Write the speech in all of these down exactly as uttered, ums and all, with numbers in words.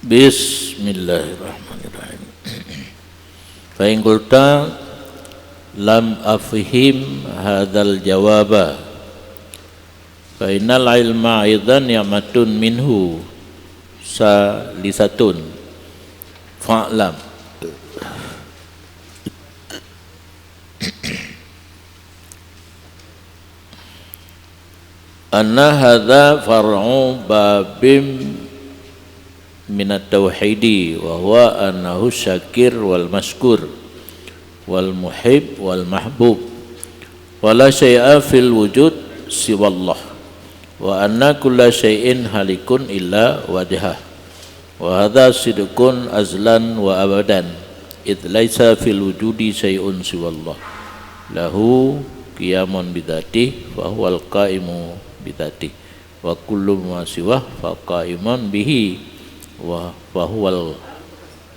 Bismillahirrahmanirrahim. Fa in qulta lam afhim hadzal jawaba, fa innal ilma aidan ni'matun minhu salisatun. Fa'lam. Anna hadza far'u babim minat tauhidi, wa huwa annahu syakir wal maskur, wal muhib wal mahbub. Wa la syai'a fil wujud siwallah. Wa anna kulla syai'in halikun illa wajhah. Wa hadza sidqun azlan wa abadan, id laisa fil wujudi syai'un siwallah. Lahu qiyamun bidzatih, fa huwal qaimu bidzatih. Wa kullu ma siwah fa qaimun bihi, wa fa huwal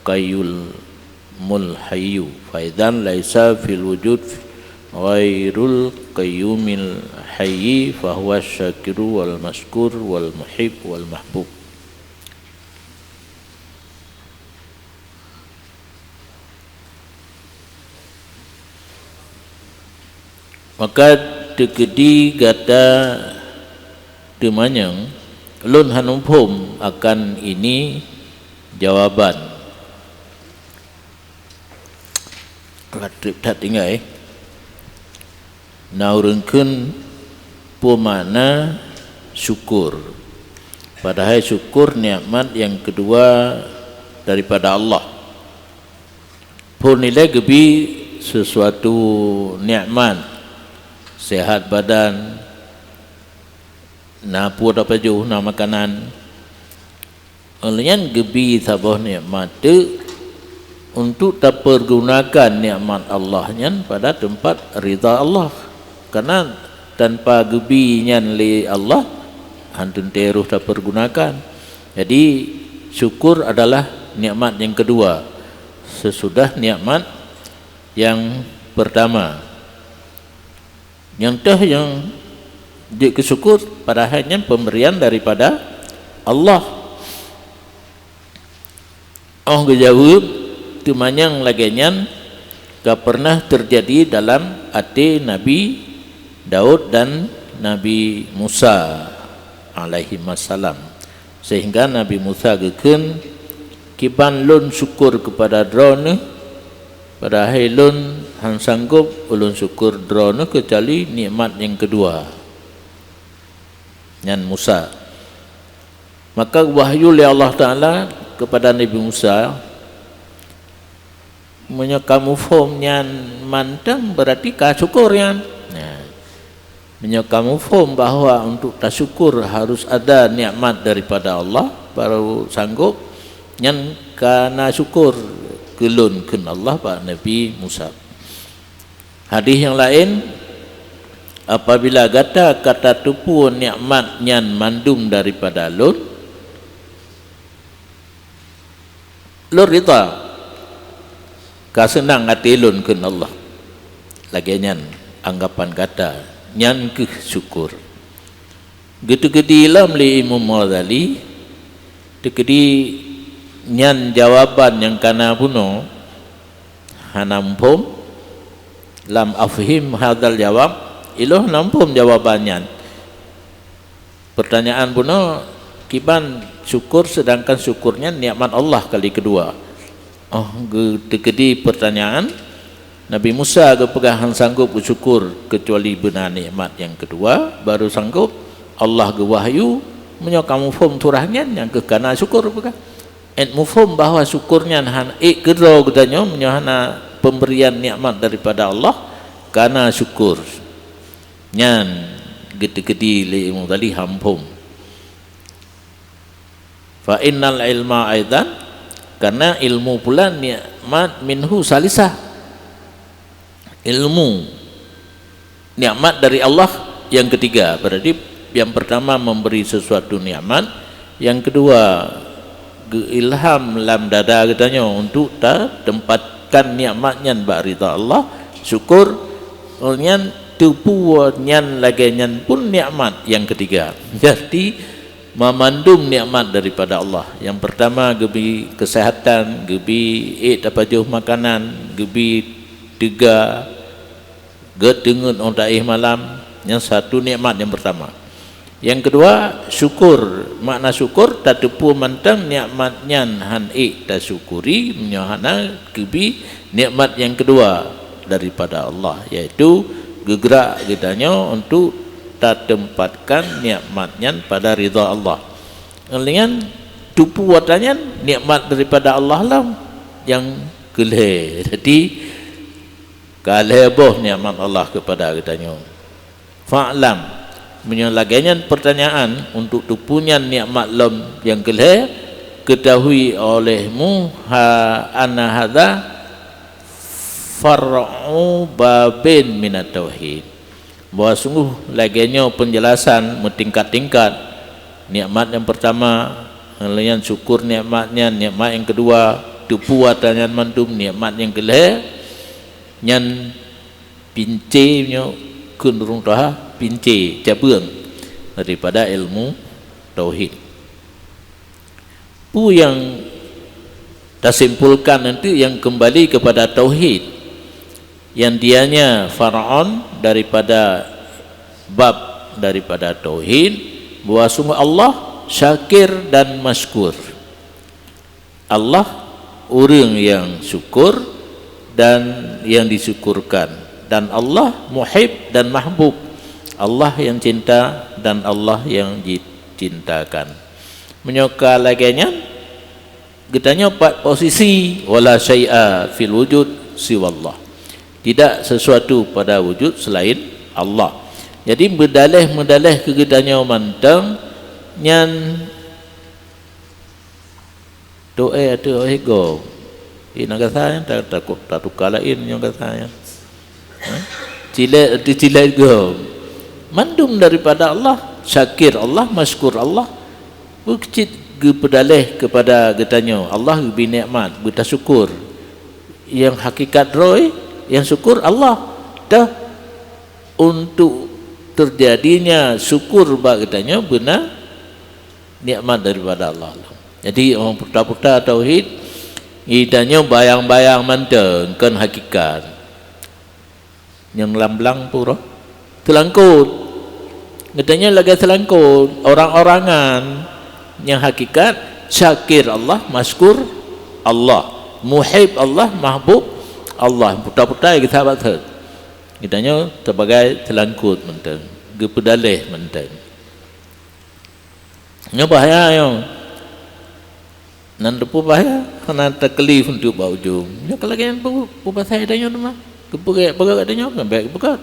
qayyumul hayyu. Fa idzan laisa fil wujud ghairul qayyumil hayyi, fa huwa syakiru wal maskur wal muhib wal mahbub. Maka teukeudi gata teumanyong, lôn hana muphom akan ini jawaban. Ka treb that tinggai. Na ureuëng kheun peue makna syukur. Padahai syukur nikmat nyang keudua daripada Allah. Phon ilée geubi sesuatu nikmat, sehat badan, na peue tapajoh, na makanan. Óh lheueh nyan geubi saboh nikmat teuk untuk tapeurgunakan nikmat Allah nyan pada teumpat ridha Allah. Karena tanpa geubi nyan lé Allah, hana teuntée roh tapeurgunakan. Jadi, syukur adalah nikmat nyang keudua sesudah nikmat nyang peurtama. Nyang teuh nyang jeuet keu syukur, padahai nyan pemberian daripada Allah. Óh geujaweueb teumanyong lagée nyan ka pernah teujadi dalam até Nabi Daud dan Nabi Musa alaihimassalam. Sehingga Nabi Musa geukheun, "Kiban lôn syukur keupada Droeneueh, padahai lôn hán sanggob ulôn syukur Droeneueh keucuali nikmat nyang keudua." Nyan Musa. Maka wahyu lé Allah Taala keupada Nabi Musa, "Meunyoe kamu phom nyan mantong, berarti ka syukur nyan." Nah, meunyoe kamu phom bahwa untuk tasyukur harus ada nikmat daripada Allah, baru sanggob, nyan ka na syukur keu lôn, kheun Allah bak Nabi Musa. Hadis nyang laén, "Apabila gata ka tateupeue nikmat nyan mandum daripada lôn, lôn ridha, ka seunang até lôn," kheun Allah. Lagée nyan anggapan gata, nyan kheueh syukur. Geuteukeudi lom lé Imam Ghazali, teukeudi nyan jawaban nyang ka na bunoe, hana muphom, lam afhim hadzal jawab, ilôn hana muphom jawaban nyan. Pertanyaan bunoe, kiban syukur, sedangkan syukur nyan nikmat Allah kali keudua. Óh geuteukeudi pertanyaan, Nabi Musa geupeugah hán sanggob geusyukur keucuali beuna nikmat nyang keudua, baru sanggob Allah geuwahyu, "Meunyoe kamu phom surah nyan, nyan kheueh ka na syukur," peugah. Ét muphom bahwa syukur nyan hana ék keudroe geutanyoe meunyoe hana pemberian nikmat daripada Allah, ka na syukur. Nyan geuteukeudi lé Imam Ghazali hán muphom. Fa innal ilma aidan, karena ilmu pula nikmat minhu salisah. Ilmu nikmat dari Allah yang ketiga. Berarti yang pertama memberi sesuatu nikmat, yang kedua geuilham lam dada geutanyoe untuk tatempatkan nikmat nyan bak ridha Allah, syukur, nyan teupeue nyan lagée nyan pun nikmat yang ketiga. Jadi Mamandum nikmat daripada Allah. Nyang pertama, geubi kesehatan, geubi ék tapajoh makanan, geubi teuga, geuteungeut óh taéh malam. Nyang satu nikmat nyang pertama. Nyang keudua, syukur. Makna syukur, tateupeue mantong nikmat nyan han ék tasyukuri, meunyoe hana geubi nikmat nyang keudua daripada Allah, yaitu geugrak geutanyoe untuk tateumpatkan nikmat nyan pada ridha Allah. Ngon lagée nyan, teupeue atra nyan nikmat daripada Allah lom nyang keu lhée. Jadi, ka lhée boh nikmat Allah keupada geutanyoe. Fa'lam, meunyoe lagée nyan peurtanyaan untuk teupeue nyan nikmat lom nyang keu lhée, keutahui olehmu ha-, anna hadza far'u babin minat tauhid. Bahwa sungguh lagée nyoe peunjelasan meutingkat-tingkat, nikmat nyang pertama, nyan syukur nikmat nyan, nikmat nyang keudua, teupeue atra nyan mandum, nikmat nyang keu lhée, nyan pincé nyoe kheun ureuëng tuha, pincé cabeueng daripada ilmu tauhid. Peue nyang tasimpulkan nanti nyang keumbali keupada tauhid, nyang dianya far'on daripada bab daripada tauhid, bahwa sungguh Allah syakir dan masykur. Allah ureuëng nyang syukur dan nyang disyukurkan, dan Allah muhib dan mahbub, Allah nyang cinta dan Allah nyang dicintakan. Meunyoe ka lagée nyan, geutanyoe pat posisi, wala syai'a fil wujud siwallah. Tidak sesuatu pada wujud selain Allah. Jadi, meudaleh-meudaleh keu geutanyoe mantong nyan. Toh, eh, ateueh, eh, gob. Ih, na gasa nyan, ta-, takot tatuka laén nyoe gasa nyan. Ha? Cilet, ateueh cilet gob. Mandum daripada Allah, syakir Allah, masykur Allah. Beucit geupeudaleh keupada geutanyoe, Allah geubri nikmat, beutasyukur. Nyang hakikat droe, nyang syukur Allah. Dah untuk teujadinya syukur bak geutanyoe beuna nikmat daripada Allah. Jadi, ureuëng puta-puta tauhid, geutanyoe bayang-bayang mantong, kon hakikat. Nyang lam blang pura teulangkot. Geutanyoe lagée teulangkot, orang-orangan, nyang hakikat syakir Allah, masykur Allah, muhib Allah, mahbub Allah. Puta-puta geusahabat that. Geutanyoe teubagai teulangkot mantong, geupeudaleh mantong. Nyoe bahaya nyoe. Nan teupeu bahaya, hana takeulif untuk bak ujong. Nyoe ka lagée nyan bu-, bubasai tanyoe teuma. Geupeugét-peugét tanyoe, ngon bék geupeugét.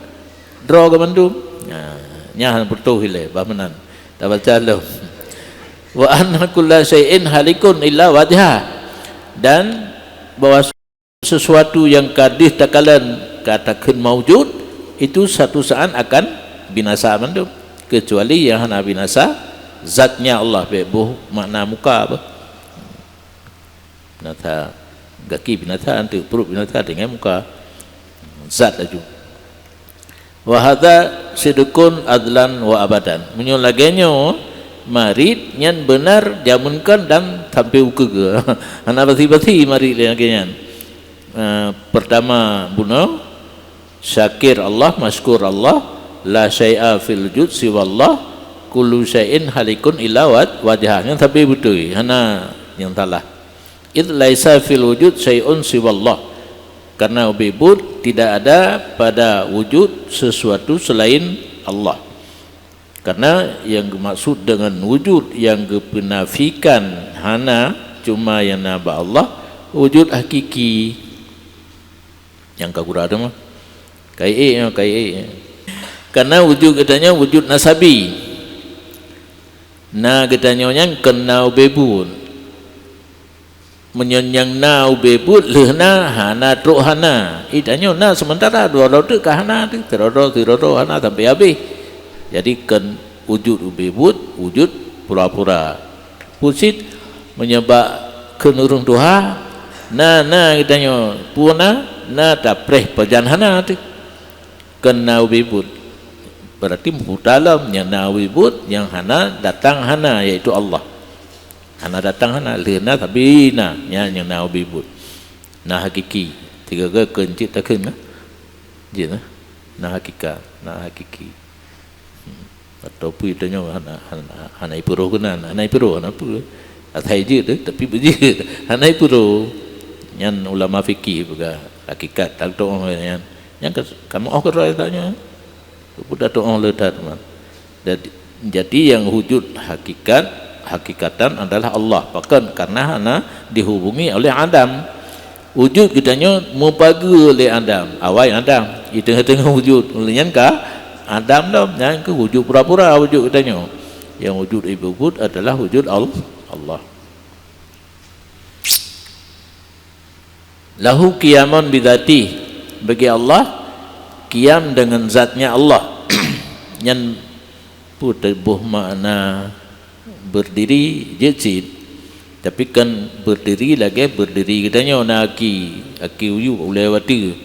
Droe geuh mandum. Nah, nyan hana putôh ilée, bah meunan. Tabaca lom. "Wa anna kulla syai'in halikun illa wajhah." Dan bahwa sesuatu nyang ka deuh takalon, ka takheun maujud, itu satu saat akan binasa mandum, kecuali nyang hana binasa, zatnya Allah, bék boh makna muka apa. Binasa, gaki binasa, anteuk pruet binasa, tinggai muka. Zat laju. "Wa hadza sidqun azlan wa abadan." Meunyoe lagée nyoe, marit nyan beunar jameun kon dan sampai ukeue. Hana basi-basi marit lagée nyan. Eh, pertama bunoe, syakir Allah, masykur Allah, la syai'a fil wujud siwallah, kullu syai'in halikun illa waj-, wajhah. Nyan sampai beutôi, hana nyang salah. "Id laisa fil wujud syai'un siwallah." Karena ubit buet tidak ada pada wujud sesuatu selain Allah. Karena yang dimaksud dengan wujud yang dipeunafikan hana, cuma nyang na bak Allah, wujud hakiki. Nyang ka gura tu mah. Kai ék nyoe, kai ék. Karena wujud geutanyoe wujud nasabi. Na geutanyoe nyan kon na ubit buet. Meunyoe nyang na ubit buet lheueh na, hana trok hana. Ih, tanyoe na seumeuntara, dua droe teuk ka hana teuh, sidroe-droe, sidroe-droe hana sampai habéh. Jadi, kon wujud ubit buet, wujud pura-pura. Peue cit, meunyoe bak kheun ureuëng tuha, na, na geutanyoe, peue na, na tapreh pajan hana teuh. Kon na ubit buet. Berarti meuputa lom nyang na ubit buet, nyang hana datang hana, yaitu Allah. Hana datang hana, lheueh na sabe na, nyan nyang na ubit buet. Na hakiki, tiga-tiga keuncit takheun kan? Jeuet nah. Na hakikat, na hakiki. Hmm. Atau peue tanyoe hana, hana, hana ipeurôh keunan, hana ipeurôh, hana peue. Asai jeuet tu, tapi beujeuet. Hana ipeurôh. Nyan ulama fikih peugah hakikat, tak tu'oh nyan. Nyan ka, kamoe oh keudroe tanyoe. Peue dak tu'oh le that man. Jadi, jadi yang wujud hakikat, hakikatan adalah Allah. Pakon? Karena hana dihubungi oleh Adam. Wujud geutanyoe meupageue lé Adam, awai Adam, di teungoh-teungoh wujud. Uleh nyan ka Adam lom, nyan keuh wujud pura-pura wujud geutanyoe. Yang wujud ibu-but adalah wujud Al-, Allah. Lahu qiyamun bidzatih, bagi Allah qiyam dengan zatnya Allah. Nyan peue teuboh makna berdiri jeuet cit, tapi kan berdiri lagée berdiri geutanyoe na aki, aki uyuek ulée watée.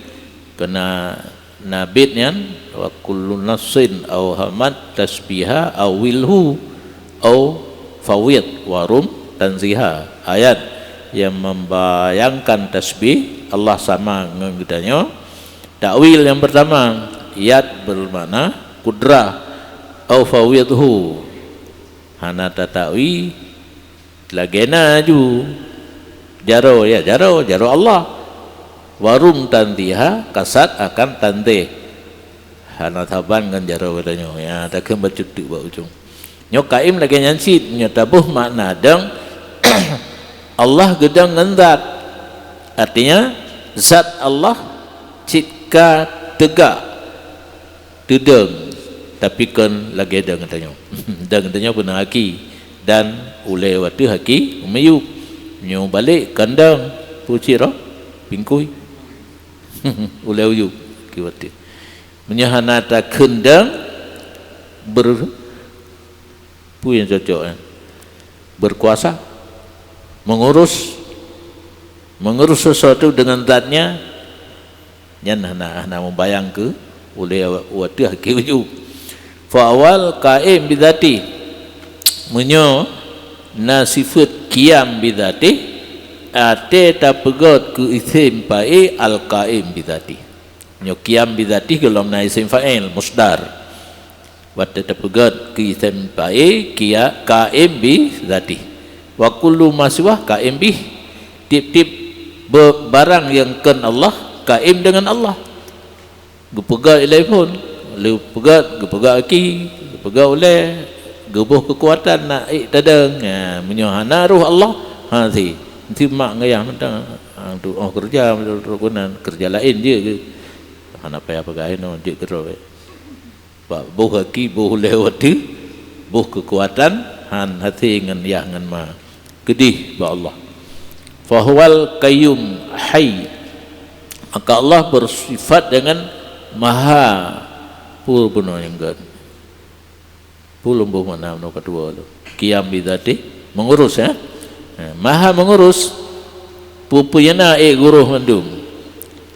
Keu na, na bit nyan, "Wa kullu nassin auhamat tasbiha awilhu au fawid warum tanziha." Ayat yang membayangkan tasbih Allah sama ngon geutanyoe. Takwil yang pertama, yad bermakna kudrah, au fawidhu. Hana tatawi, lagée na ju. Jaroe, ya, jaroe, jaroe Allah. Warum tanziha, kasat akan tanzih. Hana saban ngon jaroe geutanyoe. Ya, takheun bacut teuk bak ujong. Nyoe qaim lagée nyan cit, nyoe taboh makna dong. Allah geudong ngon zat. Artinya, zat Allah cit ka teugak. Teudong, tapi kon lagée dong geutanyoe. Dong geutanyoe peuna aki dan ulée watée aki miyueb. Nyoe balek kandang pucit roh bingkui. Ulée uyueb aki watée. Meunyoe hana takheun dong ber-, peue nyang cocok, eh? Berkuasa, mengurus, mengurus sesuatu dengan zatnya, nyan hana, hana mubayang keu ulée watée aki uyueb. Fa awal qaim bidzatih. Meunyoe na sifeut qiyam bidzatih, até tapeugét keu isem fa'il al-qaim bidzatih. Nyoe qiyam bidzatih gohlom na isem fa'il, musdar. Watée tapeugét keu isem fa'il, kia-, qaim bidzatih. Wa kullu ma siwah qaim bih. Tieb-tieb be-, barang nyang kon Allah, qaim deungon Allah. Geupeugét ilée phon, lé peugét, geupeugét aki, geupeugét ulée, geuboh keukuatan nak ék tadong. Ha, meunyoe hana roh Allah, ha, si, si mak ngon yah mantong, ha, tu oh keureuja, keureuja laén jeuet geuh. Hana payah peugah inoe, jeuet keudroe. Bak boh aki, boh ulée watée, boh keukuatan, han hase ngon yah ngon ma. Keudeh bak Allah. Fahuwal qayyum hayy. Maka Allah bersifat dengan maha, peue bunoe nyang gét. Peue lom boh makna bunoe keudua tu. Qiyam bidzatih, mengurus, ya. Ha, maha mengurus, peue-peue nyang na ék gurôh mandum.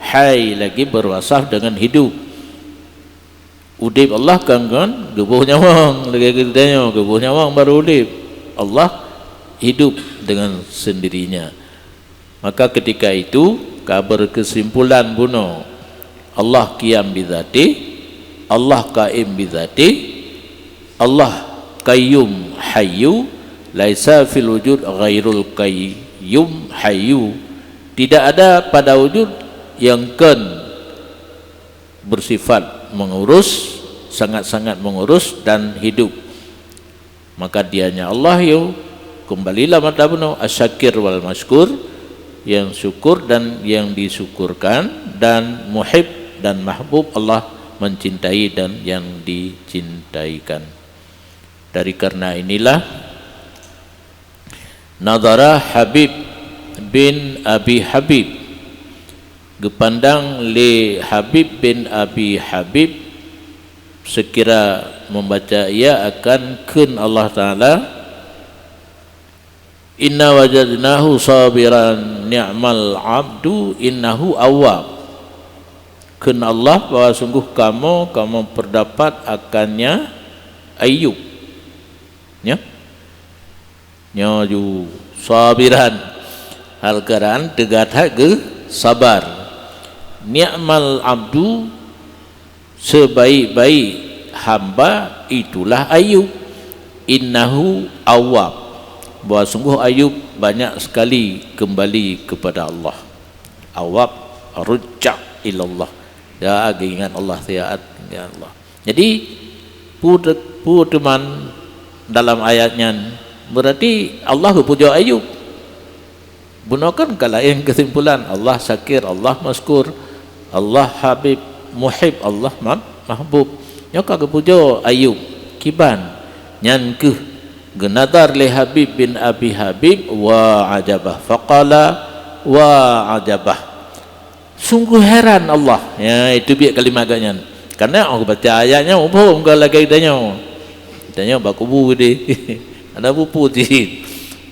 Hayy lagi berwasaf dengan hidup. Udeb Allah kan, kan geuboh nyawöng, lagée geutanyoe geuboh nyawöng baru udeb. Allah hidup dengan sendirinya. Maka ketika itu ka berkesimpulan bunoe, Allah qiyam bidzatih, Allah qaim bidzatih, Allah qayyum hayyu, laisa fil wujud ghairul qayyum hayyu. Tidak ada pada wujud yang kon bersifat mengurus, sangat-sangat mengurus dan hidup. Maka dianya Allah yo, kembalilah mata bunoe, asyakir wal masykur, yang syukur dan yang disyukurkan, dan muhib dan mahbub, Allah mencintai dan yang dicintaikan. Dari karena inilah, nadhara Habib bin Abi Habib, geupandang lé Habib bin Abi Habib, seukira membaca ia akan kheun Allah Taala, "Inna wajadnahu sabiran ni'mal abdu innahu awwab." Kheun Allah bahwa sungguh kamoe, kamoe peurdapat akannya Ayub. Nyoe, nyoe ju sabiran. Hal keuadaan teuga that geuh sabar. Ni'mal abdu, sebaik-baik hamba itulah Ayub. Innahu awwab. Bahwa sungguh Ayub banyak sekali kembali kepada Allah. Awwab, rujja ilallah. Ya, geuingat Allah, ya, ya Allah. Jadi, peue te-, peue teuman dalam ayat nyan, berarti Allah geupujoe Ayub. Bunoe kan ka laén keusimpulan, Allah Syakir, Allah Masykur, Allah Habib, Muhib, Allah Ma-, Mahbub. Nyoe ka geupujoe Ayub, kiban? Nyan keuh geunadhar lé Habib bin Abi Habib, wa ajabah. Faqala, wa ajabah. Sungguh heran Allah. Ya, itu biet kalimat geuh nyan. Karena oh baca ayat nyan muphom ka lagèe tanyoe. Tanyoe bak kubu geude. Ada bupu cit.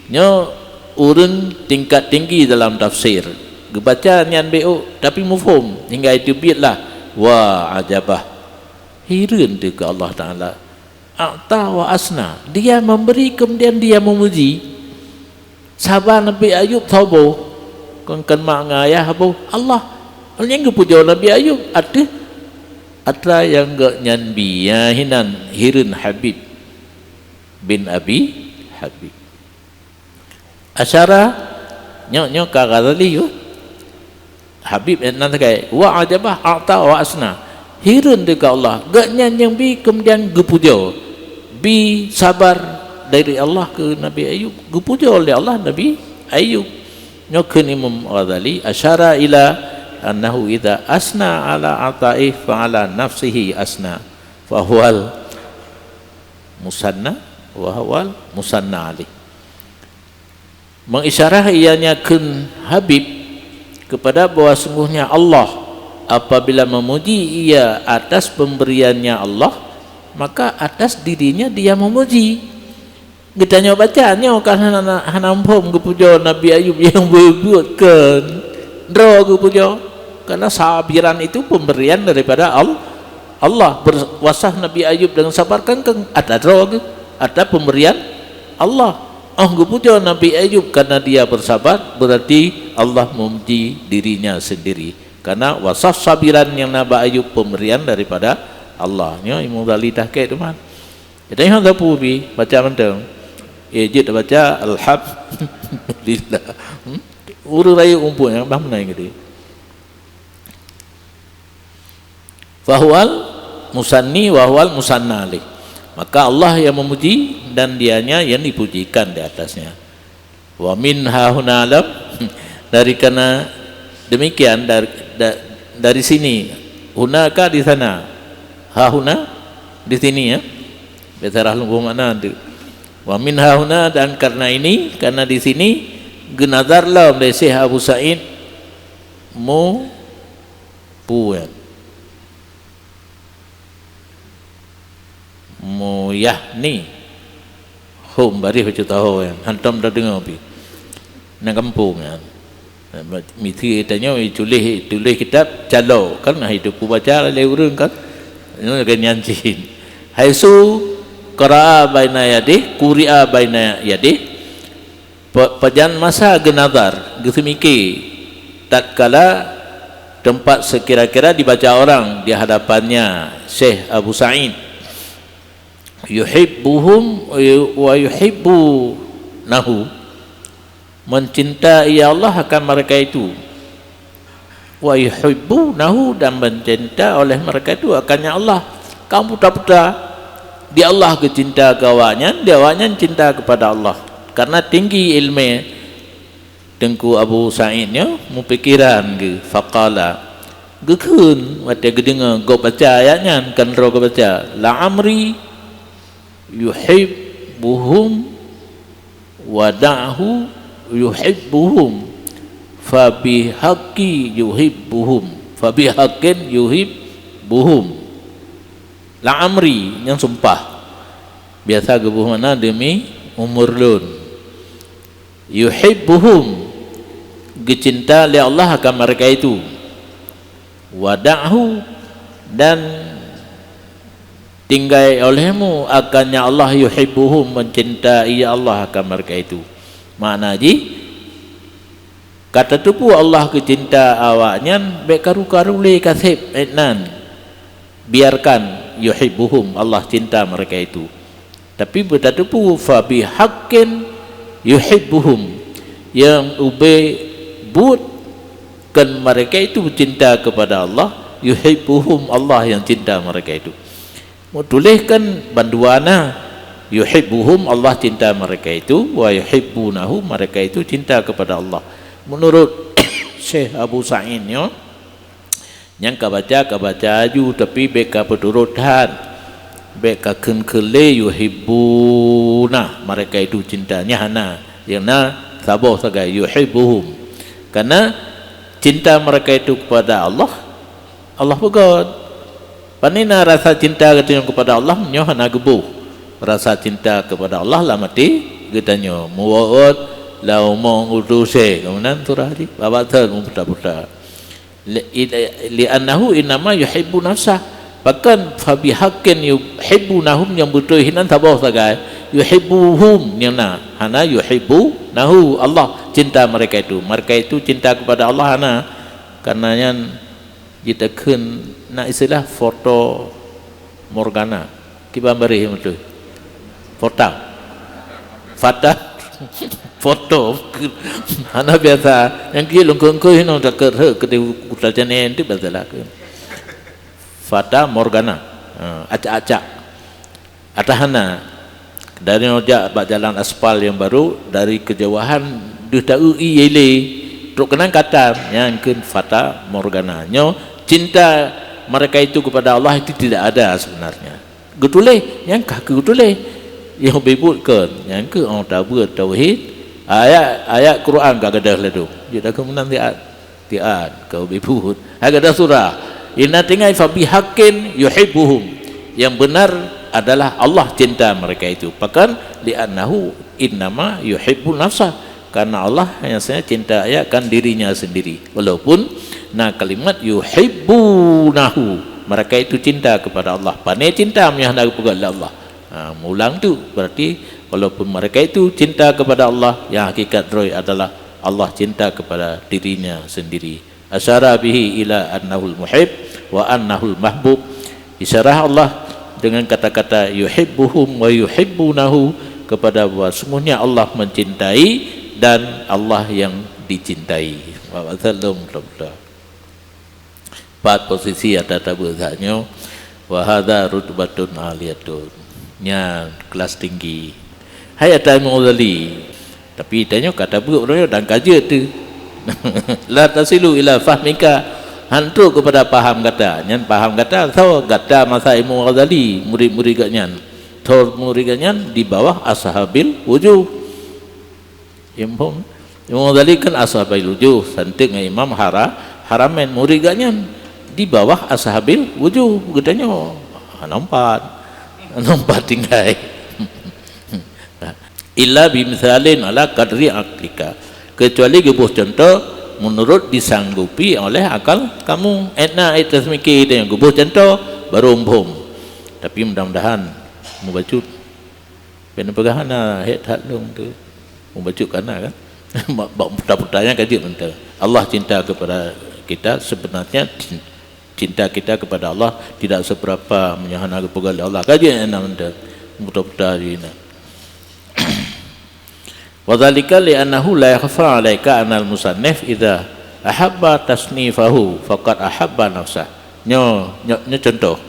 Nyoe ureueng tingkat tinggi dalam tafsir. Geubaca nyan beu tapi muphom hingga itu biet lah. Wa ajabah. Hireuen teuh keu Allah Taala. A'ta wa asna. Dia memberi, kemudian dia memuji. Saba Nabi Ayub saboh, kon, kon mak ngon ayah saboh, Allah. Nyang geupujoe Nabi Ayub ateueh atra nyang gobnyan bi, ya, hinan hireuen Habib bin Abi Habib. Asyara, nyoe, nyoe ka Ghazali, yo. Habib nan sagai, wa ajabah, a'ta wa asna. Hireuen teuh keu Allah. Gobnyan nyang bi kemudian geupujoe. Bi sabar dari Allah keu Nabi Ayub. Geupujoe lé Allah Nabi Ayub. Nyoe kheun Imam Ghazali, asyara ila annahu idza asna ala ata'i fa ala nafsihi asna. Fa huwal musanna wa huwal musanna alaih. Mengisyarah ianya kheun Habib kepada bahwa sungguhnya Allah, apabila memuji ia atas pemberiannya Allah, maka atas dirinya dia memuji. Geutanyoe baca nyoe kan hana, hana muphom geupujoe Nabi Ayub nyang buet-buet, kon. Droe geupujoe. Karena sabiran itu pemberian daripada Al-, Allah. Ber-, wasaf Nabi Ayub dengan sabar kan, kan atra droe geuh, atra pemberian Allah. Oh geupujoe Nabi Ayub karena dia bersabar, berarti Allah memuji dirinya sendiri. Karena wasaf sabiran nyang na bak Ayub pemberian daripada Allah. Nyoe Imam Ghazali tahqiq teuma. Jadi nyoe sapeue pih baca mantong. Eh, jeuet baca alhamdulillah. Hmm? Ureueng rayeuk muphom nyang bah meunan geude. Fahuwal musanni wa huwal musanna alaih. Maka Allah yang memuji dan dianya yang dipujikan di atasnya. Wa min hahuna lam, dari karena demikian, dari, da-, dari sini, hunaka di sana, hahuna di sini, ya. Biasalah lungguh makna tu. Wa min hahuna, dan karena ini, karena di sini, geunadhar lom lé Syekh Abu Said mu-, puet. Muyahni. Hom bareh bacut taho nyan. Hantom tadeungoe pih. Nang gampông nyan. Misi tanyoe tuléh, tuléh kitab calo kan, nah itu kubaca lé ureueng kan. Nyoe lagèe nyan cit. Haitsu qara'a baina yadih, quri'a baina yadih. Pe-, pajan masa geunadhar, geuseumike, tatkala teumpat sekira-kira dibaca orang di hadapannya Syekh Abu Said, yuhibbuhum wa yuhibbunahu, mencintai Allah akan mereka itu. Wa yuhibbunahu, dan mencinta oleh mereka itu akannya Allah. Kan puta-puta, di Allah geucinta keu awaknyan, di awaknyan cinta kepada Allah. Karena tinggi ilmu Teungku Abu Said nyoe, mupikiran geuh, faqala, geukheun watèe geudeungoe gob baca ayat nyan, kan droe geubaca, la'amri yuhibbuhum wa da'hu yuhibbuhum, fabihaqqi yuhibbuhum, fabihaqqin yuhibbuhum. La'amri, nyan sumpah. Biasa geuboh makna demi umur lôn. Yuhibbuhum, geucinta lé Allah akan mereka itu. Wada'hu, dan tinggai olehmu akan nyang Allah, yuhibbuhum, mencintai Allah akan mereka itu. Makna jih, ka tateupeue Allah geucinta awaknyan, bék karu-karu lé kaseb, eh, nan. Biarkan, yuhibbuhum, Allah cinta mereka itu. Tapi beutateupeue, fa bihaqqin yuhibbuhum, nyang ubé buet keu mereka itu cinta kepada Allah, yuhibbuhum, Allah yang cinta mereka itu. Meutuléh kan bandua na, yuhibbuhum, Allah cinta mereka itu, wa yuhibbunahu, mereka itu cinta kepada Allah. Menurut Syekh Abu Sa'id nyoe, nyang ka baca, ka baca aju, tapi bék ka peuturot that. Bék ka kheun-kheun lé, yuhibbuna, mereka itu cinta. Nyan hana. Nyang na saboh sagai, yuhibbuhum. Karena cinta mereka itu kepada Allah, Allah peugah. Pane na rasa cinta geutanyoe kepada Allah, nyoe hana geuboh. Rasa cinta kepada Allah lam até geutanyoe. Muwot lam umu udusé. Kemudian surah di babak thon puta-puta. Li, li, li'annahu innama yuhibbu nafsah. Pakon fa bihaqqin yuhibbunahum nyang beutôi hinan saboh sagai. Yuhibbuhum nyang na. Hana yuhibbunahu. Allah cinta mereka itu. Mereka itu cinta kepada Allah hana. Karena nyan jitakheun na istilah foto morgana. Kiban bareh beutôi. Fota. Fata. Foto. Hana biasa. Nyang keu lungkong-lungkong hino takheun he keu kuta janen tu biasa lah. Fata Morgana. Ha, acak-acak. Atah hana. Dari nyoe jak bak jalan aspal nyang baru, dari kejauhan deuh taeu ié lé. Trok keunan kata, nyan kheun Fata Morgana. Nyoe cinta mereka itu kepada Allah itu tidak ada sebenarnya. Geutuléh, nyang ka geutuléh. Nyang beubuet kon, nyang keu oh tabeuet tauhid. Ayat, ayat Quran ka gadôh ladôm. Jeuet dah keu meunan siat. Tiat keu beubuet. Hai gadôh surah. Inna tinggai fa bihaqqin yuhibbuhum. Yang benar adalah Allah cinta mereka itu. Pakon li'annahu innama yuhibbu nafsah. Karena Allah hanya saja cinta akan dirinya sendiri. Walaupun na kalimat yuhibbunahu, mereka itu cinta kepada Allah. Pane cinta meunyoe hana geupeugah lé Allah. Ha, mulang tu berarti walaupun mereka itu cinta kepada Allah, yang hakikat droe adalah Allah cinta kepada dirinya sendiri. Asyara bihi ila annahul muhib wa annahul mahbub. Isyarah Allah dengan kata-kata yuhibbuhum wa yuhibbunahu kepada bahwa sungguhnya Allah mencintai dan Allah yang dicintai. Wa sallam. Empat posisi ata tabeuet saat nyoe. Wa hadza rutbatun aliyatun. Nyan kelas tinggi. Hai ata Imam Ghazali. Tapi tanyoe ka tabeuet uroe nyoe dan ka jeuet tu. La tasilu ila fahmika, han trok kepada paham gata. Nyan paham gata, soe gata masa Imam Ghazali, murid-murid gobnyan. Soe murid gobnyan di bawah ashabil wujuh. Imam, Imam Ghazali kan ashabil wujuh, santeuk ngon Imam Hara-, Haramain, murid gobnyan di bawah ashabil wujuh. Geutanyoe hana empat. Hana empat tinggai. Illa bimthalin ala qadri aqlika. Kecuali geuboh contoh menurut disanggupi oleh akal kamu. Etna et tasmiki dan geuboh contoh baru muphom. Tapi mudah-mudahan mubacut. Pena peugah hana hek that lông tu. Mubacut kana kan? Bak, bak puta-puta nyan ka jeuet mantong. Allah cinta kepada kita sebenarnya cin-, cinta kita kepada Allah tidak seberapa meunyoe hana geupeugah lé Allah. Ka jeuet na mantong. Puta-puta jih na. Wa dzalika li annahu la yakhfa 'alaika annal musannif idza ahabba tasnifahu faqad ahabba nafsah. Nyoe, nyoe, nyoe contoh.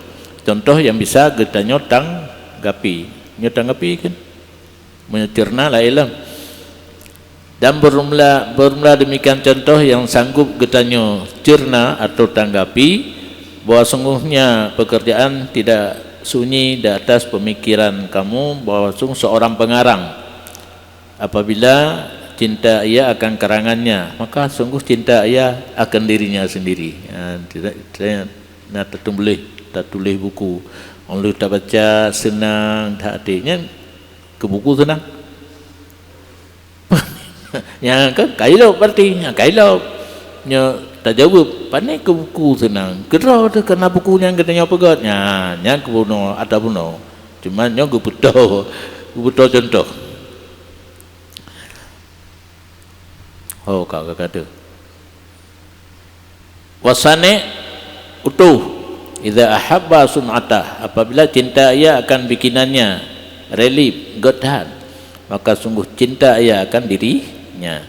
Contoh nyang bisa geutanyoe tanggapi. Nyoe tanggapi kan? Meunyoe cerna laén lom. Dan bermula, bermula demikian contoh yang sanggup geutanyoe cerna atau tanggapi bahwa sungguhnya pekerjaan tidak sunyi di atas pemikiran kamu bahwa sungguh seorang pengarang apabila cinta ia akan karangannya, maka sungguh cinta ia akan dirinya sendiri. Ha, tidak, saya nak tertulis, tertulis buku. Oleh tabaca senang, tak hati. Nyan ke buku senang. Nyan kan kailop berarti. Nyan kailop. Nyo Tajaweueb, "Pane keu buku seunang? Keudroe teuh kana buku nyang geutanyoe peugét." Nyan, nyan keubunoe atra bunoe. Cuma nyoe geupeutoe, geupeutoe cuntoh. Ho ka, ka, ka teuh. Wasane utuh, "Idza ahabba sun'atah," apabila cinta ia akan bikinannya, relief, göt that, maka sungguh cinta ia akan dirinya.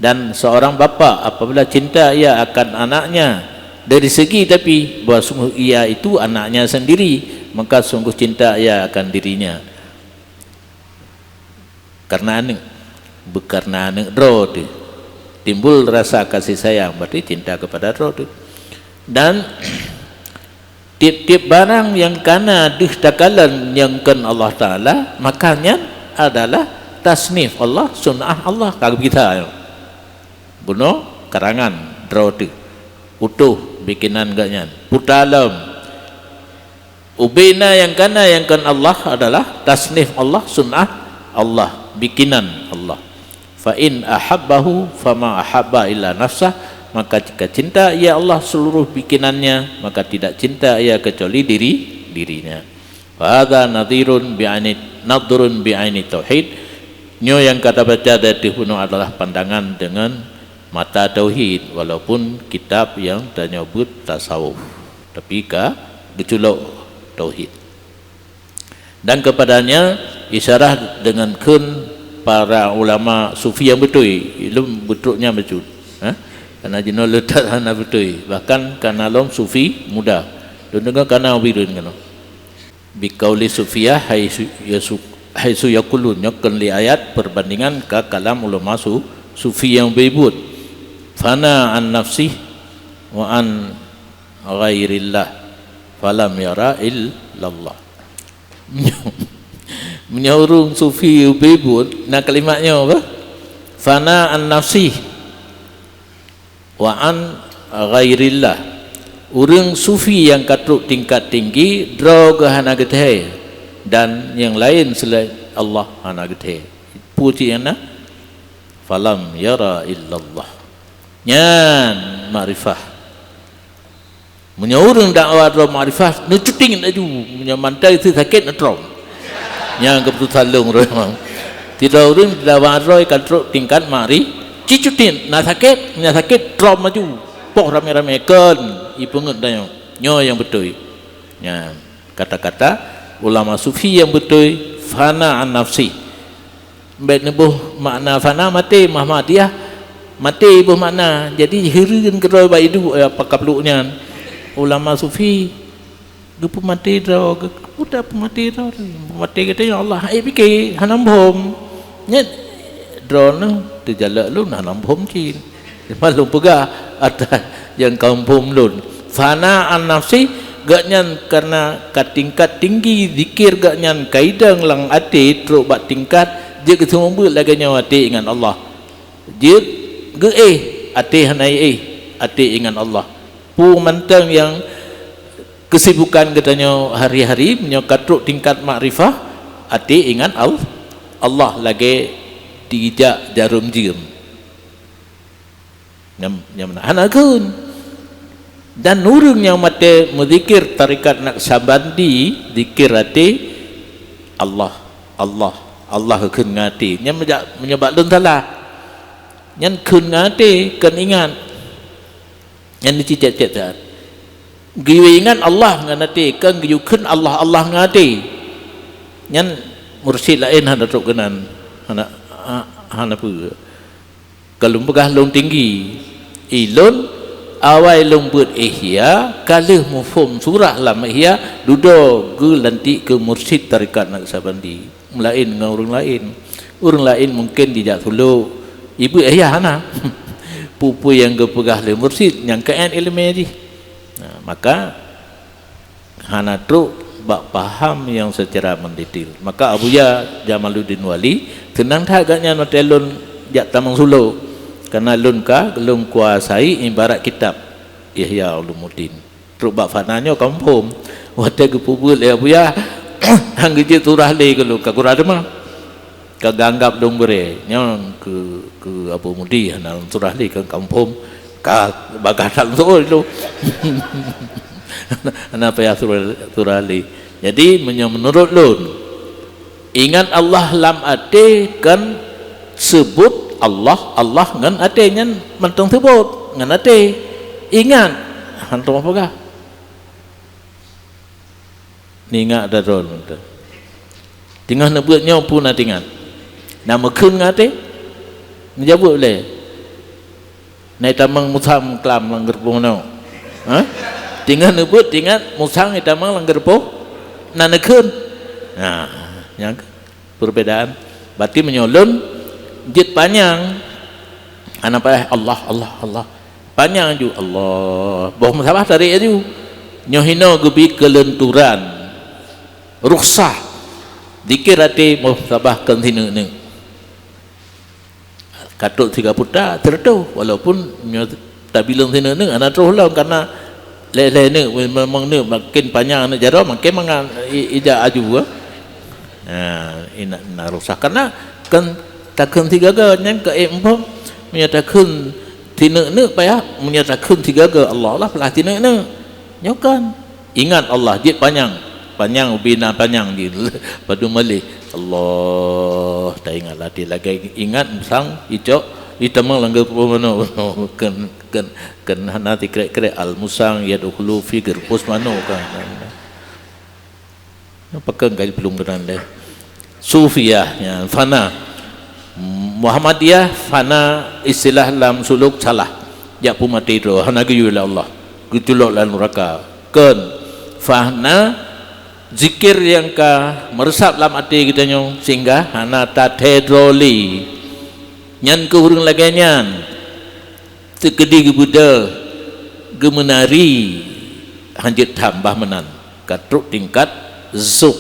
Dan seorang bapa apabila cinta ia akan anaknya dari segi tapi bahwa sungguh ia itu anaknya sendiri, maka sungguh cinta ia akan dirinya. Karena aneuk, bukan karena aneuk droe teuh. Timbul rasa kasih sayang, berarti cinta kepada droe teuh. Dan tiep-tiep barang nyang kana deuh takalon nyang kon Allah Taala, maka nyan adalah tasnif Allah, sun'ah Allah, ka geupeugah. Bunoe karangan droe teuh, utuh bikinan geuh nyan, puta lom. Ubena nyang kana nyang kon Allah adalah tasnif Allah, sun'ah Allah, bikinan Allah. "Fa in ahabbahu fama ahabba illa nafsah," maka jika cinta ia Allah seluruh bikinannya, maka tidak cinta ia kecuali diri dirinya. "Fa hadza nadhirun bi'aini, nadhrun bi'aini tauhid." Nyoe nyang ka tabaca di ateueh bunoe adalah pandangan dengan mata tauhid, walaupun kitab nyang tanyoe beuet tasawuf, tapi ka geuculok tauhid. Dan kepadanya isyarah dengan kheun para ulama sufi nyang beutôi, ilom beutrok nyan bacut. Ha? Karena jinoe leutat hana beutôi, bahkan kana lom sufi muda. Lôn deungoe kana ubit lôn keunoe. Biqauli sufiyah haitsu yasu-, haitsu yaqulun, nyoe kheun lé ayat perbandingan ka kalam ulama su-, sufi nyang beubuet. "Fana an nafsih wa an ghairillah, falam yara illallah." Meunyoe ureuëng sufi beubuet, na kalimat nyoe apa? "Fana an nafsih wa an ghairillah." Ureuëng sufi nyang ka trok tingkat tinggi, droe geuh hana geuthèe, dan nyang laén seulaén Allah hana geuthèe. Peue cit nyang na? "Falam yara illallah." Nyan makrifah. Meunyoe ureuëng dakwa droe makrifah, neucuting laju. Meunyoe mantong teu sakét, neutrom. Nyan keuputosan lôn roh. Sidroe ureuëng dakwa droe ka trok tingkat makri, cicuting, na sakét, na sakét, trom laju. Poh ramé-ramé, kheun, ipeungeut tanyoe. Nyoe nyang beutôi. Nyan, kata-kata ulama sufi nyang beutôi, fana an nafsi. Bék neuboh makna fana maté, Muhammadiyah maté boh makna. Jadi hireuen keudroe bak iduek, eh, apa kapluk nyan. Ulama sufi geupeumaté droe, geu-, geupeupeumaté droe. Peumaté geutanyoe Allah, eh, pike, hana muphom. Nyan droeneuh teujalak lôn hana muphom cit. Teuma lôn peugah atas nyang ka muphom lôn. Fana an nafsi, gobnyan kareuna ka tingkat tinggi zikir gobnyan ka idong lam até trok bak tingkat jeuet geuseumeubeuet lagée nyoe até ingat Allah. Jeuet geuéh até hana éh, até ingat Allah. Peue mantong nyang keusibukan geutanyoe hari-hari, meunyoe ka trok tingkat makrifah, até ingat Al-, Allah lagée dijak jarom jeuem. Nyam, nyam na hana kheun. Dan ureuëng nyang maté meuzikir tarekat Naqsyabandi, zikir até, Allah, Allah, Allah kheun ngon até. Nyan meujak, meunyoe bak lôn salah. Nyan kheun ngon até, kon ingat. Nyan cicet-cet that. Geuyue ingat Allah ngon até, kon geuyue kheun Allah, Allah ngon até. Nyan mursyid laén hana trok keunan, hana, ha-, hana peue. Ka lôn peugah lôn tinggi. Ilôn awai lôn beuet Ihya, ka lheueh muphom surah lam Ihya, dudoe geulantik keu mursyid tarekat Naqsyabandi. Laén ngon ureuëng laén. Ureuëng laén mungken jijak tulok, ibeuet Ihya hana. Peue-peue nyang geupeugah lé mursyid nyang keuén iéleumé jih. Nah, maka hana trok bak paham nyang seucara mendetil. Maka Abuya Jamaluddin Wali, teunang that gobnyan watée lôn jak tamong sulok, kareuna lôn ka lôn kuasai ibarat kitab Ihya Ulumuddin. Trok bak fana nyoe ka muphom. Watée geupeubuet lé Abuya, han geujeuet surah lé keu lôn, ka gura teuma. Ka geuanggab lôn gurée. Nyoe keu, keu Abu Mudi hana lôn surah lé, ka muphom. Ka bagah that beutôi tu. Hana payah surah, surah Ali. Jadi, meunyoe meunurot lôn, ingat Allah lam até kan seubut Allah, Allah ngon até nyan mantong seubut, ngon até. Ingat, hantom peugah. Ningak dah droe nonton. Teungoh neubeuet nyoe peue na teuingat. Na meukheun ngon até? Neujaweueb lé. Na itamong musang klam lam geureupoh nyoe. Ha? Teungoh neubeuet teuingat musang itamong lam geureupoh na neukheun. Nah, nyang perbedaan. Berarti meunyoe lôn jeuet panyang, hana payah Allah, Allah, Allah. Panyang ju Allah. Boh meusalah tarék aju. Nyoe hinoe geubi keuleunturan. Rukhsah. Zikir até boh sabah keu sineuk-neuk. Ka trok siga puta, teureutôh. Walaupun nyoe tabileueng sineuk-neuk, hana troh lom, karena lhèe-lhèe neuk, memang neuk makin panyang neuk jaroe, makin mangat i-, ijak aju, eh. Ha, ina, ina rukhsah. Karena kan takheun sigaga nyan keu ék muphom. Meunyoe takheun sineuk-neuk payah, meunyoe takheun sigaga Allah, Allah payah sineuk-neuk. Nyoe kan. Ingat Allah, jeuet panyang. Panyang ubé na panyang jih. Padum malèh. Allah, taingat até lagèe ingat musang icok, itamong lam geureupoh manoe. Kheun, kheun, kheun hana sikrek-krek, al musang yadkhulu fi geureupoh manoe kan. Pakon ka jiplueng keunan deh. Sufiyah nyan fana. Muhammadiyah fana istilah lam suluk salah. Jak peumaté droe, hana geuyue lé Allah. Geuculok lam nuraka. Kon fana zikir nyang ka meureusap lam até geutanyoe sehingga hana tathèe droe lé. Nyan keuh ureueng lagèe nyan. Teukeudi geubeudôh, geumeunari, hanjeuet tham bah meunan, ka trok tingkat zuk.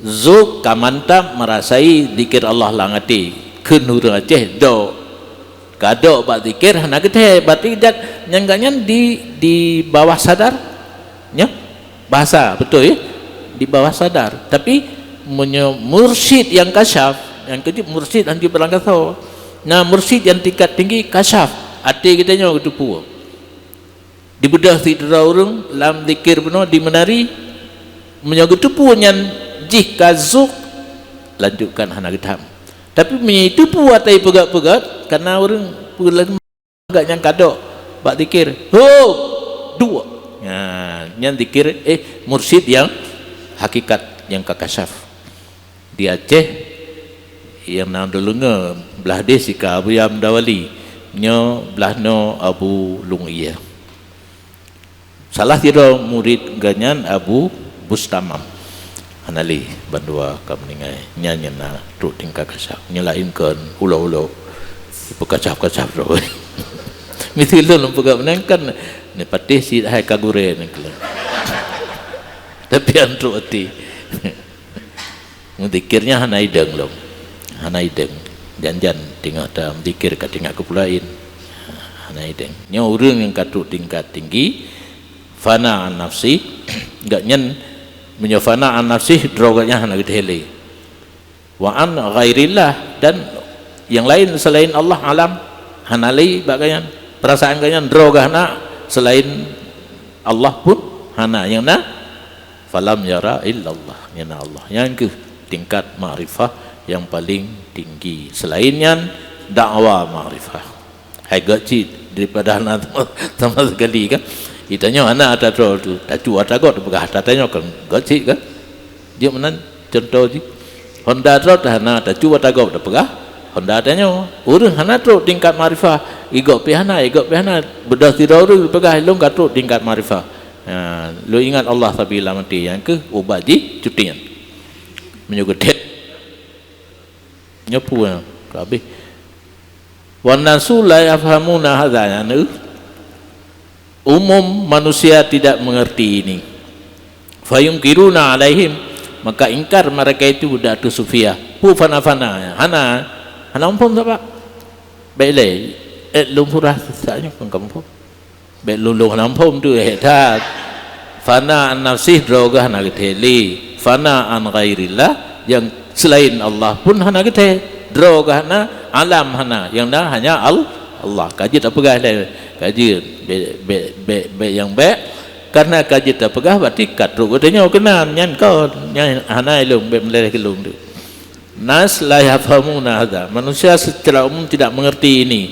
Zuk ka mantap meurasai zikir Allah lam até. Kheun ureueng Aceh dok. Ka dok bak zikir hana geuthèe, berarti dat nyang geuh nyan di, di bawah sadar. Nyoe bahasa beutôi, eh? Di bawah sadar. Tapi meunyoe mursyid nyang kasyaf, nyang keujeuet mursyid hanjeuet beulang gasoe. Nah, mursyid nyang tingkat tinggi kasyaf, até geutanyoe geuteupeue. Dibeudôh sidroe ureueng lam zikir bunoe di meunari, meunyoe geuteupeue nyan jih ka zuk, lanjutkan hana geutham. Tapi meunyoe teupeue até peugét-peugét, kana ureueng peue lagèe Gak nyang kadok bak zikir, "Ho! Duek!" Nah, nyan zikir, eh, mursyid nyang hakikat, nyang ka kasyaf. Di Aceh, nyang na deungoe blah deh sika Abuya Mudawali, nyoe blah noe Abu Lung Ie. Salah sidroe murit geuh nyan Abu Bustamam. Hana lé bandua ka meuninggai. Nyan nyang na trok tingkat kasyaf. Nyang laén kon ulo-ulo. Peukacah-kacah droe. Misi lôn peugah meunan kan, ni patéh cit hai ka gurèe nyan keuh. Tapi an trok até. Meuzikir nyan hana idong lom. Hana idong. Jan-jan teungoh tameuzikir ka teuingat keu peue laén. Hana idong. Nyoe ureueng nyang ka trok tingkat tinggi, fana an nafsi, gobnyan meunyoe fana an nafsi, droe gobnyan hana geuthèe lé. Wa an ghairillah, dan nyang laén seulaén Allah alam, hana lé bak gobnyan. Peurasaan gobnyan droe geuh hana, seulaén Allah pun hana. Nyang na Falam yara illallah, nyang na Allah. Nyan keuh tingkat makrifah nyang paleng tinggi. Seulaén nyan, dakwa makrifah. Hai gét cit daripada hana sama, sama sekali kan. Geutanyoe hana ata droe tu, tacu ata gob tapeugah ata tanyoe kan gét cit kan. Jeuet meunan contoh jih. Honda trok hana tacu ata gob tapeugah Honda tanyoe. Ureueng hana trok tingkat makrifah, i gob pih hana, i gob pih hana. Beudôh sidroe ureueng peugah lôn ka trok tingkat makrifah. Ha, lôn ingat Allah sabila maté, nyang keuh ubat jih cuti nyan. Meunyoe geuthèe, nyoe peue ka habéh. Wan nasu la yafhamuna hadza, nyang na, umum manusia tidak mengerti ini. Fayunkiruna alaihim, maka ingkar mereka itu bak ateueh sufiah. Peue fana-fana, hana, hana muphom saban. Bèk lé, eh, lôn peugah saat nyoe kon ka muphom. Bèk lôn lôn hana muphom tu, eh, that. Fana an nafsih droe geuh hana geuthèe lé. Fana an ghairillah, nyang seulaén Allah pun hana geuthèe. Droe geuh hana, alam hana, nyang na hanya Al-, Allah. Ka jeuet tapeugah lé, Ka jeuet, bèk, bèk, bèk, bèk nyang bèk. Karena ka jeuet tapeugah, berarti ka trok geutanyoe keunan, nyan kon, nyan hana ilôn, bèk meuleleh keu lôn tu. Nas la yafhamuna hadza. Manusia secara umum tidak mengerti ini.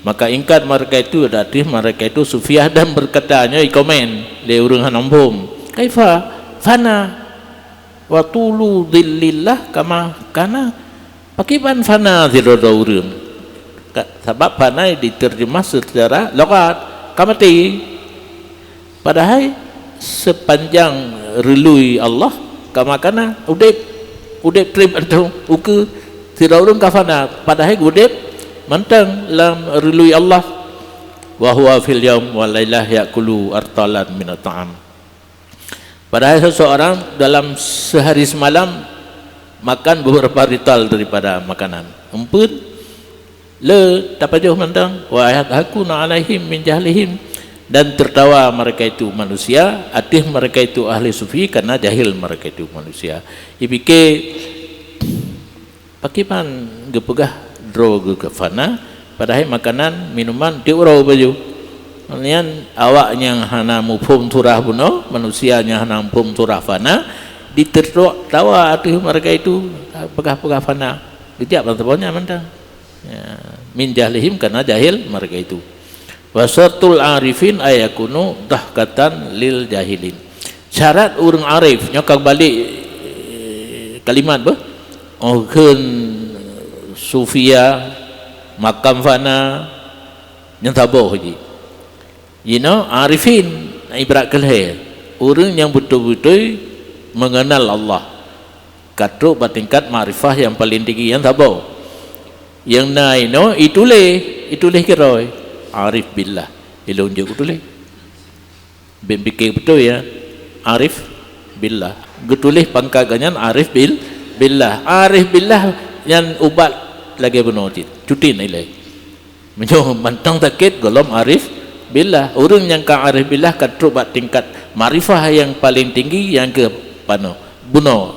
Maka ingkar mereka itu, berarti mereka itu sufiah dan berkata, nyoe ikomen lé ureuëng hana muphom. Kaifa fana wa tulu dhillillah kama kana. Pakiban fana sidroe ureuëng? Ka-, sabab fana diterjemah secara lughat, ka maté. Padahai sepanjang reului Allah, kama kana, udép, udép trép atau ukeue, sidroe ureuëng ka fana, padahai udép mantong lam reului Allah. Wa huwa fil yaum wal lailah ya'kulu artalan minat ta'am. Padahai seseorang dalam sehari semalam makan beberapa rital daripada makanan. Eumpeuen, le tapajoh mantong, wa yadhakuna alaihim min jahlihim, dan tertawa mereka itu manusia, ateueh mereka itu ahli sufi karena jahil mereka itu manusia. Ipike Pakriban geupeugah droe geuh ka fana, padahai makanan, minuman tiep uroe baju. Nyan awak nyang hana muphom surah bunoe, manusia nyang hana muphom surah fana, diteurtawa ateueh mereka itu, peugah-peugah fana. Geujak ban saboh nyan mantong. Ya, min jahlihim, karena jahil mereka itu. Wa syartul arifin ayakunu dahkatan lil jahilin. Syarat ureuëng arif, nyoe ka balik, eh, kalimat beuh. Oh, kheun sufia, makam fana, nyang saboh jih. Jinoe arifin, ibarat keu lhèe. Ureuëng nyang beutôi-beutôi mengenal Allah. Ka trok bak tingkat makrifah nyang paleng tinggi, nyang saboh. Nyang na inoe ituléh, ituléh keudroe. Arif billah. Ilôn jeuet kutuléh. Bèk pike beutôi ya. Arif billah. Geutuléh pangkat geuh nyan arif bil-, billah. Arif billah nyan ubat lagèe bunoe cit. Cutin ilèe. Meunyoe mantong sakét, gohlom arif billah. Ureuëng nyang ka arif billah ka trok bak tingkat makrifah nyang paleng tinggi nyang keu panoh. Bunoe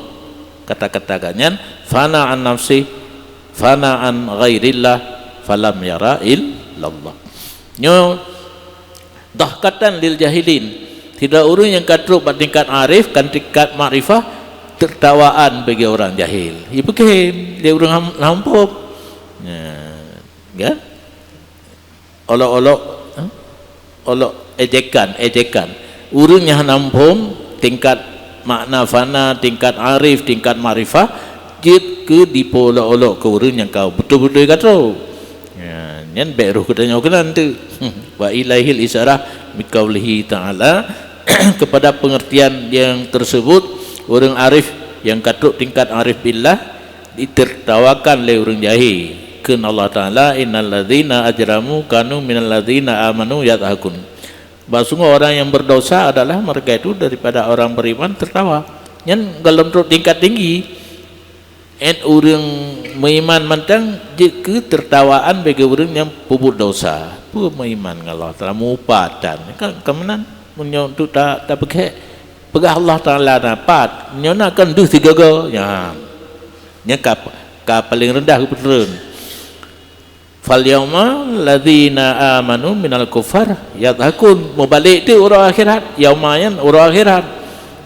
kata-kata geuh nyan, fana an nafsi, fana an ghairillah, falam yara illallah. Nyoe dahkatan lil jahilin. Sidroe ureuëng nyang ka trok bak tingkat arif, kan tingkat makrifah, tertawaan bagi orang jahil. Ipeukehem lé ureuëng ham-, hana muphom. Nah, kan? Olok-olok, eh? Olok ejekan, ejekan. Ureuëng nyang hana muphom tingkat makna fana, tingkat arif, tingkat makrifah, jeuet keu dipeuolok-olok keu ureuëng nyang ka beutôi-beutôi ka trok. Ya, nyan bèk roh geutanyoe keunan tu. Wa ilaihil isyarah biqaulihi ta'ala, kepada pengertian yang tersebut, ureuëng arif nyang ka trok tingkat arif billah, ditertawakan lé ureuëng jahil. Kheun Allah Taala, "Innal ladzina ajramu kanu minal ladzina amanu yadhakun." Bahwa sungguh orang yang berdosa adalah mereka itu daripada orang beriman tertawa. Nyan gohlom trok tingkat tinggi. Ét ureuëng meuiman mantong jeuet keu tertawaan bagi ureuëng nyang peubuet dosa. Peue meuiman ngon Allah Taala, mupatan. Kan, kan meunan, meunyoe tu ta-, tapeugah, peugah Allah Taala na pat, nyoe na kan deuh sigoe-goe. Nyan. Nyan ka, ka paleng reundah geupeutreun. "Fal yauma ladzina amanu minal kuffar yadhakun." Mubalek tu uroe akhirat, yauma nyan uroe akhirat.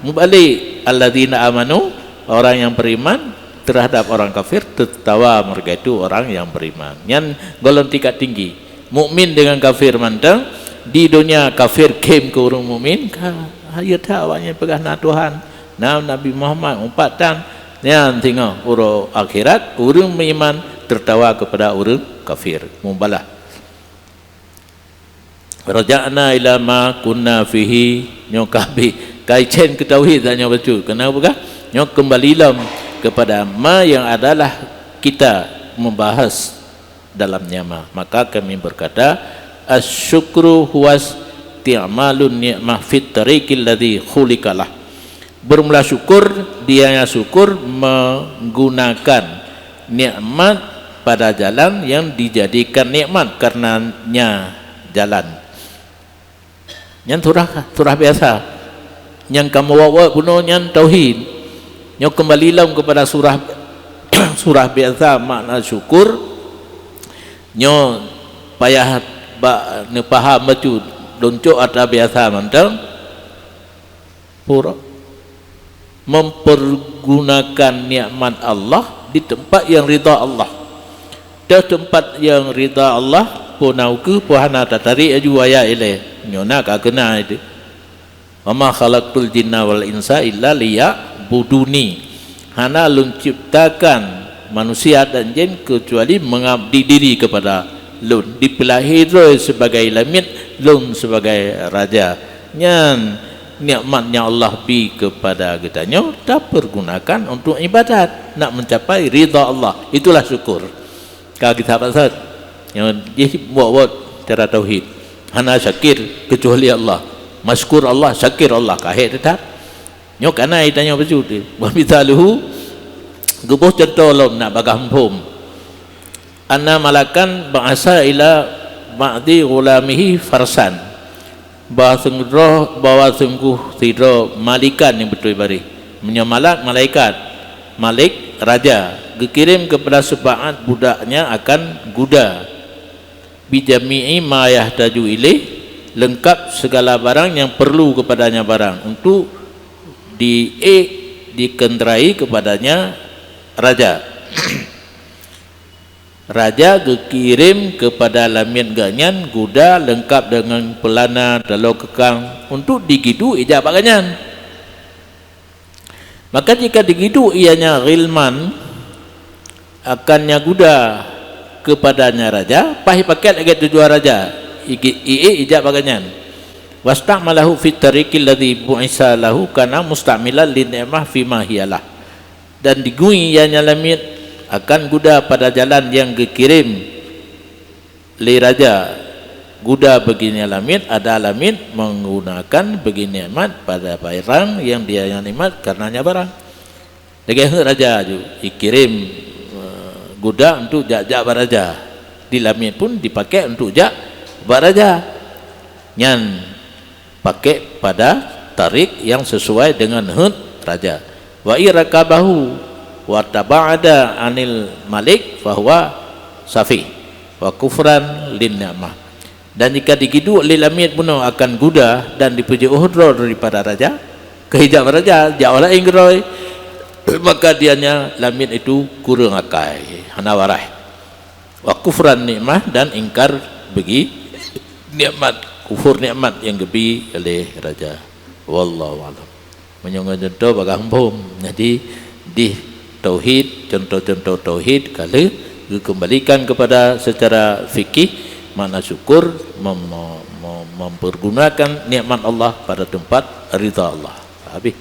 Mubalek, "Alladzina amanu", orang yang beriman, terhadap orang kafir, tertawa mereka itu orang yang beriman. Nyan gohlom tingkat tinggi. Mukmin dengan kafir mantong, di dunia kafir khem keu ureuëng mukmin, ka, hayeu that awaknyan peugah na Tuhan, na Nabi Muhammad, mupatan. Nyan singoh uroe akhirat, ureuëng meuiman tertawa kepada ureuëng kafir, mubalah. "Raja'na ila ma kunna fihi", nyoe ka habéh, ka icén keu tauhid dak nyoe bacut. Kenapa kah? Nyoe kembali lom kepada ma yang adalah kita membahas dalam nyama. Maka kami berkata, "Asyukru huwas ti'malun ni'mah fit tariqil ladzi khuliqalah." Bermula syukur, dia yang syukur menggunakan nikmat pada jalan yang dijadikan nikmat karenanya jalan. Nyan surah, surah biasa. Nyang ka meuwot-wot bunoe nyan tauhid. Nyoe kembali lom kepada surah, surah biasa makna syukur. Nyoe payah Bak neupaham bacut, lôn cok atra biasa mantong. Pura mempergunakan nikmat Allah di tempat yang ridha Allah. Di tempat yang ridha Allah, po na ukeue, po hana, tatarik aju ayat ilée. Nyoe na ka keuna itu. "Wa ma khalaqtul jinna wal insa illa liya'buduni." Hana lôn ciptakan manusia dan jin kecuali mengabdi diri kepada lôn. Dipeulahé droe sebagai lamiet, lôn sebagai raja. Nyan nikmat nyang Allah bi kepada geutanyoe, tapergunakan untuk ibadat, nak mencapai ridha Allah. Itulah syukur. Ka geusapat-sapat. Nyoe jih buet-buet cara tauhid. Hana syakir kecuali Allah. Masykur Allah, syakir Allah, ka hék teutap. Nyoe kana itanyoe bacut. Wa mithaluhu, geuboh cuntoh lom nak bagaih muphom. Anna malakan ba'asa ila ba'di ghulamihi farsan. Bahwa sungguh, bahwa sungguh sidroe malikan nyang beutôi baréh. Meunyoe malak, malaikat, malik, raja, geukirém keupada seubaat budaknya akan guda. Bijami'i ma yahtaju ilaih, leungkap segala barang nyang perlu kepadanya barang untuk diék, dikeundarai kepadanya raja. Raja geukirém keupada lamiet geuh nyan guda leungkap deungon peulana taloe keukang untuk digidu ijak bak geuh nyan. Maka jika digidu ianya ghilman, akannya guda keupadanya raja, paih paket lagée tujuan raja, igi-, iék ijak bak geuh nyan. Wasta'malahu fit tariqil ladzi bu'isa lahu kana musta'milan lin ni'mah fima hiyalah. Dan digui ianya lamiet akan guda pada jalan nyang geukirém lé raja. Guda bagi nya lamiet, ada lamiet menggunakan bagi nikmat pada barang yang dia yang nikmat karenanya barang. Lagée heuet raja ju ikirém, eh, guda untuk jak-jak bak raja. Di lamiet pun dipakai untuk jak bak raja. Nyan pakai pada tarik yang sesuai dengan heuet raja. Wa irakabahu wa taba'ada anil malik fahuwa safi wa kufran lin ni'mah. Dan jika digidu lé lamiet bunoe akan guda dan dipeujeuet droe daripada raja, keu ijak raja, jak laén keudroe, maka dianya lamiet itu kureueng akai, hana warai. Wa kufran nikmah, dan ingkar bagi nikmat, kufur nikmat yang geubri oleh raja. Wallahu a'lam. Meunyoe ngon contoh bagaih muphom. Jadi, di tauhid, contoh-contoh tauhid, ka lheueh geukeumbalikan kepada secara fikih, makna syukur mem-, mem-, mempergunakan nikmat Allah pada tempat ridha Allah. Habis.